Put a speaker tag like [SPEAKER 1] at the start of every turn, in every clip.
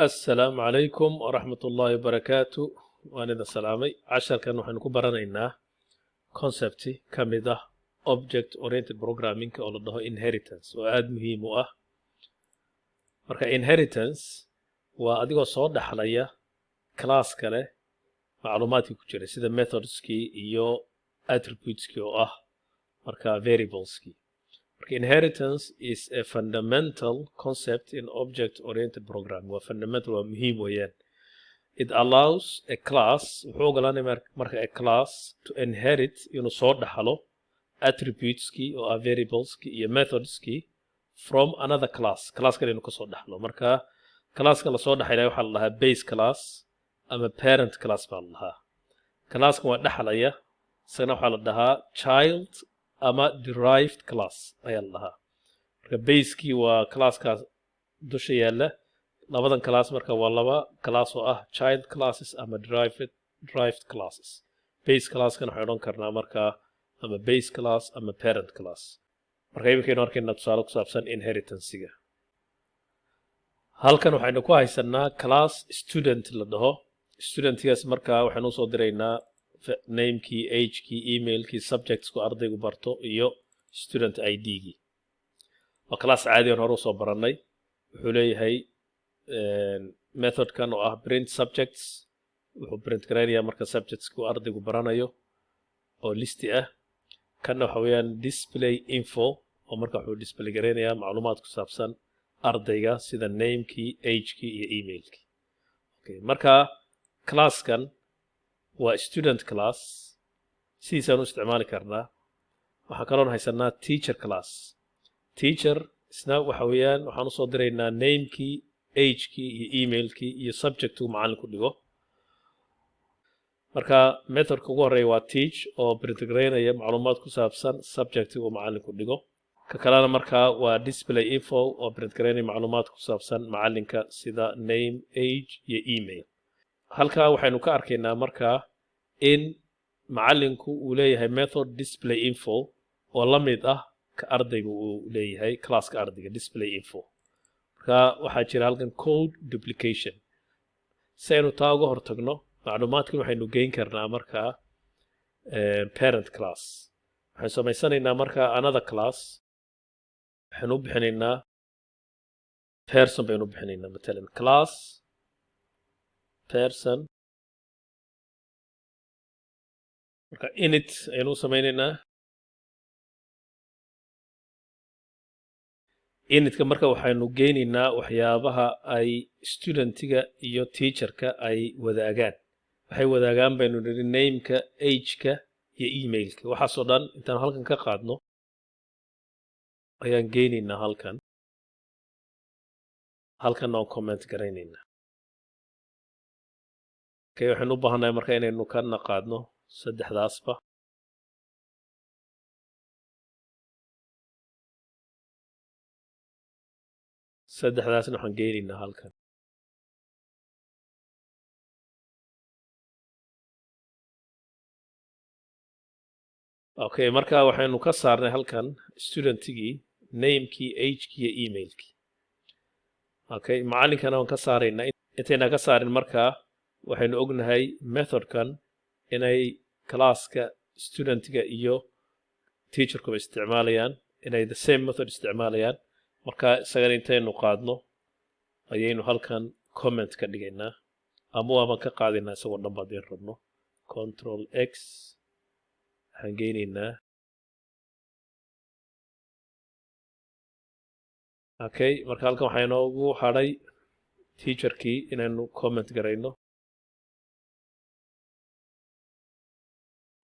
[SPEAKER 1] Assalaamu calaykum waraxmat ullaahi wabarakaatu. Waan idin salaamay. Casharkan waxaynu ku baranaynaa concept ka mid ah object oriented programming oo la dhaho inheritance, oo aada muhiim u ah. Marka inheritance waa adigoo soo dhaxlaya class kale macluumaadkii ku jiray, sida methodskii iyo attributeskii, oo ah marka variableskii. Marka inheritance is a fundamental concept in object oriented programming. Waa fundamental, waa muhiim weeyaan. It allows a class, wuxuu ogolaanaya marka a class to inherit, inuu soo dhaxlo attributeskii, oo ah variableskii, iyo methodskii from another class, class kale inuu kasoo dhaxlo. Marka classka lasoo dhaxlaya waxaa la dhahaa base class ama parent class baa la dhahaa. Classkan waa dhaxlaya, isagana waxaa la dhahaa child ama derived class ayaa la dhahaa. Marka basekii waa classkaas dusha yaalla. Labadan class marka waa laba class oo ah child classes ama derived classes. Base classkana waxay odhan karnaa markaa ama base class ama parent class. Marka iminkaynu arkaynaa tusaale ku saabsan inheritancega. Halkan waxaynu ku haysanaa class Student la dhaho. Studentgaas markaa waxaynu usoo diraynaa namekii, agekii, emailkii, subjectsku ardaygu barto iyo student ID-gii. Waa class caadi on hore usoo barannay. Wuxuu leeyahay methodkan oo ah print subjects. Wuxuu print garaynayaa marka subjectsku ardaygu baranayo oo listi ah. Kanna waxa weeyaan display info, oo marka wuxuu display garaynayaa macluumaad ku saabsan ardayga, sida namekii, agekii iyo emailkii. Okay, marka classkan waa Student class, sidiisaan u isticmaali karnaa. Waxaan kaloon haysanaa Teacher class. Teacher isna waxa weeyaan waxaan usoo diraynaa namekii, agekii iyo emailkii iyo subjectuu macallinku dhigo. Marka methodka ugu horreeya waa teach, oo print garaynaya macluumaad ku saabsan subjectiga uu macallinku dhigo. Ka kalena markaa waa display info, oo print garaynaya macluumaad ku saabsan macallinka, sida name, age iyo email. Halkaa waxaynu ka arkaynaa markaa in macallinku uu leeyahay method display info oo la mid ah ka ardayga uu leeyahay, classka ardayga display info. Marka waxaa jira halkan code duplication. Si aynu taa uga hortagno, macluumaadkan waxaynu geyn karnaa markaa parent class. Waxaynu samaysanaynaa markaa another class. Waxaynu u bixinaynaa Person baynu u bixinaynaa, matalan class Person. Marka init ayaynu u samaynaynaa. Initka marka waxaynu geynaynaa waxyaabaha ay studentiga iyo teacherka ay wadaagaan. Waxay wadaagaan baynu nidhi nameka, ageka iyo emailka. Waxaasoo dhan intaan halkan ka qaadno ayaan geynaynaa halkan. Halkan oon comment garaynaynaa. Okay, waxaynu u baahannahay marka inaynu kana qaadno saddexdaasba. Saddexdaasna waxaan geynaynaa halkan. Okay, marka waxaynu ka saarnay halkan studentigii, namekii, agekii iyo emailkii. Okay, macallinkana waan ka saaraynaa. Intaynaan ka saarin markaa, waxaynu ognahay methodkan inay classka studentiga iyo teacherkuba isticmaalayaan, inay the same method isticmaalayaan. Marka isagana intaynu qaadno ayaynu halkan comment ka dhigaynaa, ama waabaan ka qaadaynaa isagoo dhan ba haddii rabno. Control X, waxaan geynaynaa. Okay, marka halkan waxaa inoogu hadhay teacherkii inaynu comment garayno.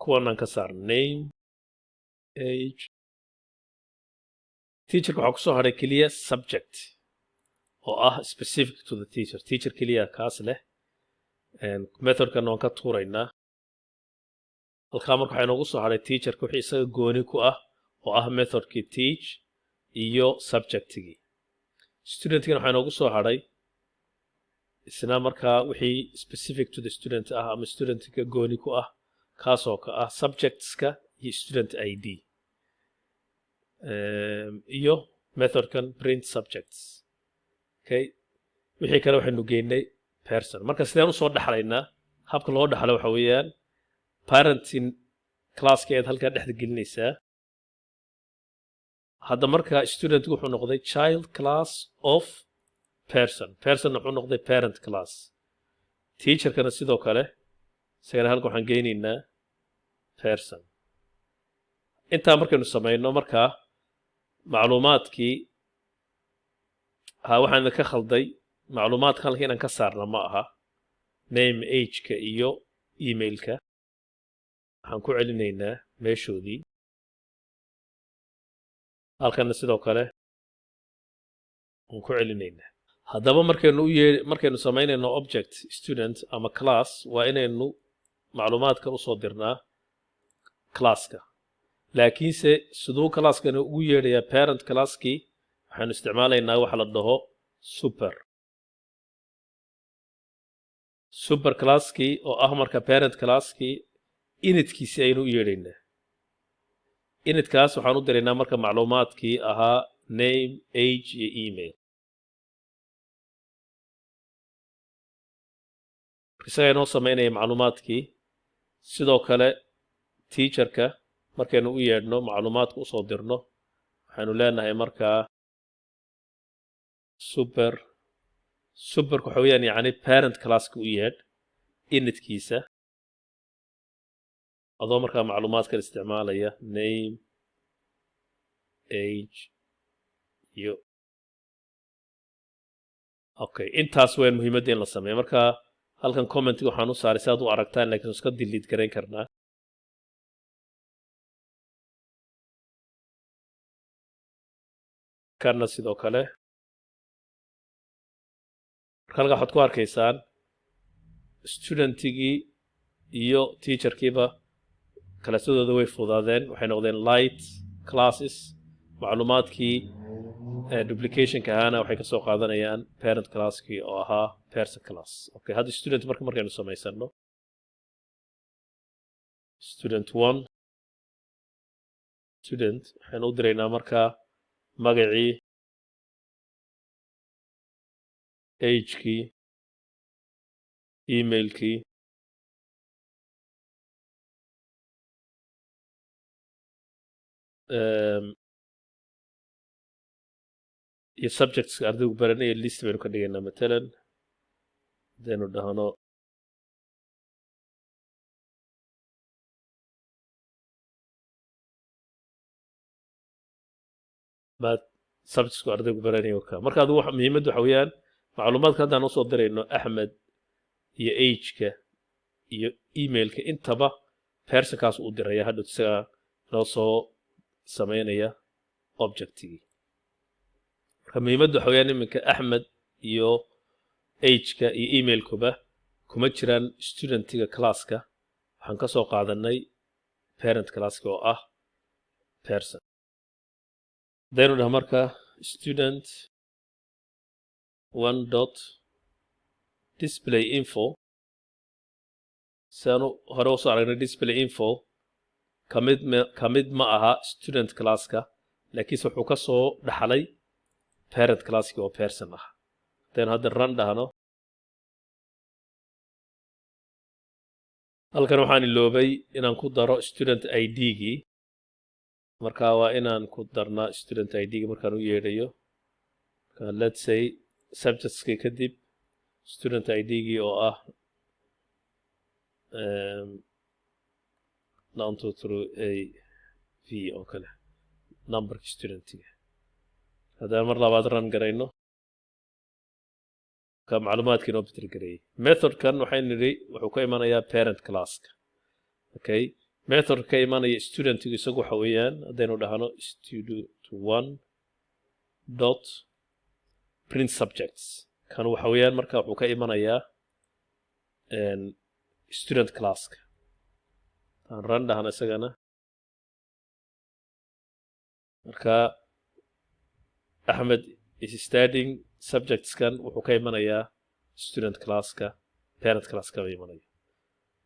[SPEAKER 1] Kuwanaan ka saarno name, age. Teacherka waxaa kusoo hadhay keliya subject, oo ah specific to the teacher. Teacher keliya kaas leh. Methodkan waan ka tuuraynaa halkaa. Marka waxaa inoogu soo hadhay teacherka wixii isaga gooni ku ah, oo ah methodkii teach iyo subjectigii. Studentkina waxaa inoogu soo hadhay isna markaa wixii specific to the student ah ama studentka gooni ku ah, kaasoo ka ah subjectska iyo student ID iyo methodkan print subjects. Okay, Wixii kale waxaynu geynay person. Marka sideen usoo dhexlaynaa? Habka loo dhexlo waxa weeyaan parenting classka ayaad halkaa dhexda gelinaysaa. Hadda marka student wuxuu noqday child class of person, person wuxuu noqday parent class. Teacherkana sidoo kale, isagana halka waxaan geynaynaa person. Intaa markaynu samayno, markaa macluumaadkii ha waxaan ka khalday macluumaadka halka inaan ka saarna ma aha. Name, ageka iyo emailka waxaan ku celinaynaa meeshoodii. Halkana sidoo kale waan ku celinaynaa. Haddaba markaynu u yee markaynu samaynayno object student ama class, waa inaynu macluumaadka usoo dirnaa classka. Laakiinse siduu classkani ugu yeedhayaa parent classkii? Waxaynu isticmaalaynaa waxa la dhaho super. Super classkii oo ah marka parent classkii initkiisi aynu u yeedhaynaa. Initkaas waxaan u diraynaa marka macluumaadkii ahaa name, age iyo email. Isagaa inoo samaynaya macluumaadkii. Sidoo kale teacherka markaynu u yeedhno, macluumaadka usoo dirno, waxaynu leenahay markaa super. Superka waxa weeyaan yacni parent classka u yeedh initkiisa, adoo markaa macluumaadkan isticmaalaya, name, age iyo. Okay, intaas weyn muhiimadda in la sameeyo. Marka halkan commentiga waxaan u saaray si aad u aragtaan, laakiin iska delete garayn karnaa. Kanna sidoo kale. Marka halkan waxaad ku arkaysaan studentigii iyo teacherkiiba kalaasadooda way fudaadeen, waxay noqdeen light classes. Macluumaadkii duplicationka ahaana waxay ka soo qaadanayaan parent classkii oo ahaa person class. Okay, hadda student marka markaynu samaysano student one, student waxaynu u diraynaa markaa magacii, agekii, emailkii, iyo subjectska ardaygu baranaya. List baynu ka dhigaynaa. Matalan hadaynu dhahno math, subjectsku ardaygu baranaya ka. Marka adigu muhiimaddu waxa weeyaan macluumaadka haddaan usoo dirayno Axmed iyo ageka iyo emailka intaba personkaas u diraya, hadhow isagaa noo soo sameynaya objectigii. Marka muhiimaddu waxa weeyaan iminka Axmed iyo ageka iyo emailkuba kuma jiraan studentiga classka. Waxaan ka soo qaadanay parent classka oo ah person. Hadaynu dhaho marka student one dot display info, sidaanu hore usoo aragnay, display info kamid m kamid ma aha student classka, laakiinse wuxuu ka soo dhaxlay parent classki oo person ah. Hadaynu hadda run dhahno, halkan waxaan iloobay inaan ku daro student ID-gii. Marka waa inaan ku darnaa student ID-gii markaan u yeedhayo. Marka let's say subjectskii kadib student ID-gii oo ah 9 2 through a v oo kale, numberka studentiga. Haddaan mar labaad run garayno, ka macluumaadkii noo bedel gareeyey. Methodkan waxaynu nidhi wuxuu ka imanayaa parent classka. Okay, methodka ka imanaya studentigu isagu waxa weeyaan haddaynu dhahno student one dot print subjects, kan waxa weeyaan marka wuxuu ka imanayaa student classka. Aan run dhahno isagana. Marka Axmed is studying subjectskan wuxuu ka imanayaa student classka, parent classka ba imanaya.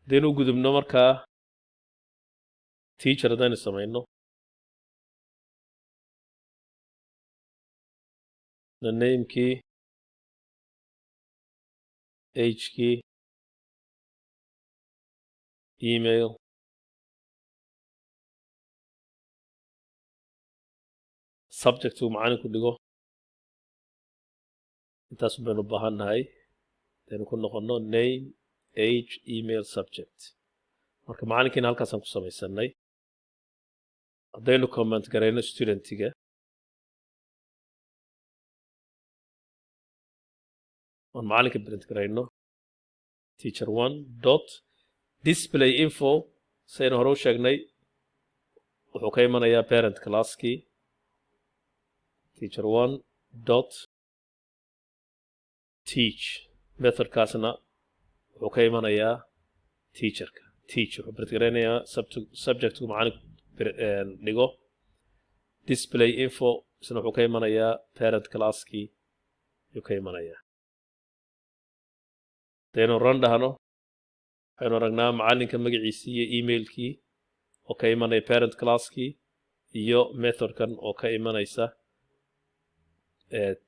[SPEAKER 1] Haddaynu u gudubno markaa teacher, haddaynu samayno the namekii Agekii, email, subject uu macalinku dhigo. Intaas baynu u baahan nahay. Hadaynu ku noqono, name, age, email, subject. Marka macalinkiina halkaasaan ku samaysanay. Haddaynu comment garayno studentiga oon macalinka print garayno, teacher one dot display info, saynu hore u sheegnay, wuxuu ka imanayaa parent classkii. Teacher one dot teach methodkaasna wuxuu ka imanayaa teacherka. Teach wuxuu print garaynayaa subjectku macalinku dhigo. Display info isna wuxuu ka imanayaa parent classkii ayuu ka imanayaa. Hadaynu run dhahno, waxaynu aragnaa macalinka magaciisii iyo emailkii oo ka imanaya parent classkii iyo methodkan oo ka imanaysa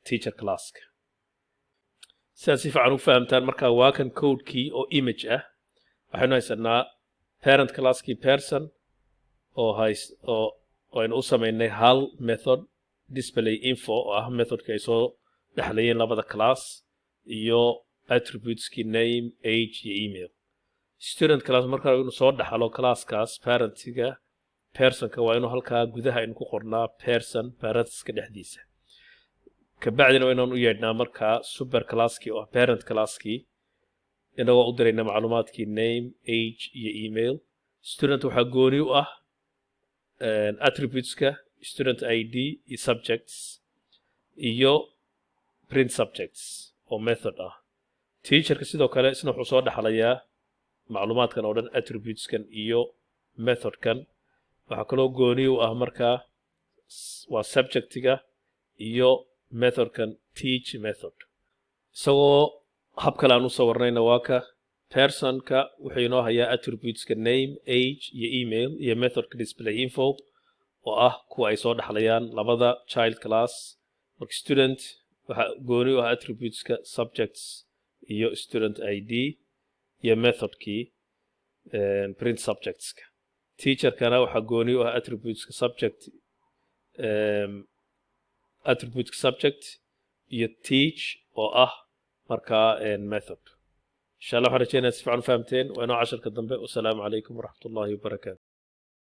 [SPEAKER 1] teacher classka. Sidaad si fiican u fahamtaan, markaa waa kan codekii oo image ah. Waxaynu haysanaa parent classkii person oo hays oo aynu u samaynay hal method, display info, oo ah methodka ay soo dhexlayeen labada class, iyo attributeskii name, age iyo email. Student class markaa inuu soo dhaxlo classkaas parentiga personka, waa inuu halkaa gudaha aynu ku qornaa person parentheska dhexdiisa. Kabacdina waa inaan u yeedhnaa markaa super classkii oo ah parent classkii, inagoo u dirayna macluumaadkii name, age iyo email. Student waxaa gooni u ah attributeska student ID iyo subjects iyo print subjects oo method ah. Teacherka sidoo kale isna wuxuu soo dhexlayaa macluumaadkan oo dhan, attributeskan iyo methodkan. Waxaa kaloo gooni u ah markaa waa subjectiga iyo methodkan teach method. Isagoo hab kale aan u sawirnayna waa ka. Personka wuxuu inoo hayaa attributeska name, age iyo email iyo methodka display info, oo ah kuwa ay soo dhexlayaan labada child class. Marka student waxaa gooni u ah attributeska subjects iyo student ID iyo methodkii print subjectska. Teacherkana waxaa gooni u ah attributeska subject, attributeka subject iyo teach oo ah markaa method. Insha Allah waxaan rajeynaya si fiican u fahamteen. Waa inoo casharka dambe. Wasalaamu calaykum waraxmat ullahi wabarakaatu.